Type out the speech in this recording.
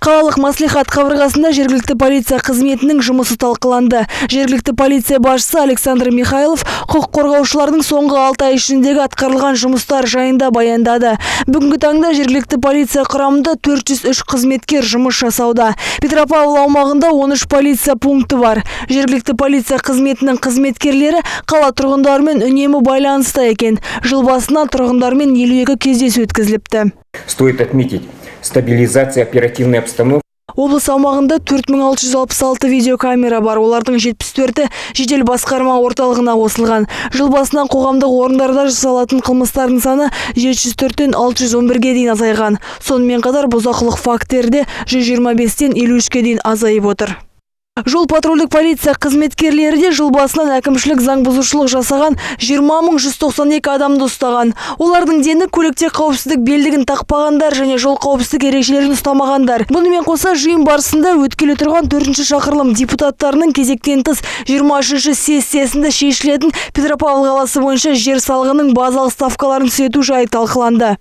Қалалық мәслихат қабырғасында жергілікті полиция қызметінің жұмысы талқыланды. Жергілікті полиция басшысы Александр Михайлов құқық қорғаушылардың соңғы 6 ай ішіндегі атқарылған жұмыстар жайында баяндады. Бүгінгі таңда жергілікті полиция құрамында 403 қызметкер жұмыс жасауда. Петропавл аумағында 13 полиция пункті бар. Жергілікті полиция қызметінің қызметкерлері қала тұрғындарымен үнемі байланыста екен. Жыл басынан тұрғындармен 52 кездесу өткізіліпті. Стоит отметить стабилизация оперативной обстановки. Облыс аумағында 4666 видеокамера бар. Олардың 74-і жедел басқарма орталығына қосылған. Жыл басынан қоғамдық орындарда жасалатын қылмыстардың саны 704-тен 611-ге дейін азайған. Сонымен қатар бұзақылық фактілері де 125-тен 53-ке дейін азайып отыр. Жол патрульдік полиция қызметкерлері де жыл басынан әкімшілік заң бұзушылық жасаған 20 192 адамды ұстаған. Олардың дені көлікте қауіпсіздік белдігін тақпағандар және жол қауіпсіздік ережелерін ұстамағандар. Бұнымен қоса, жиын барысында өткелі тұрған төртінші шақырылым депутаттарының кезектен тыс 23 сессиясында шешілетін Петропавл қаласы бойынша жер салығының базалық ставкаларын түзету жайы талқыланды.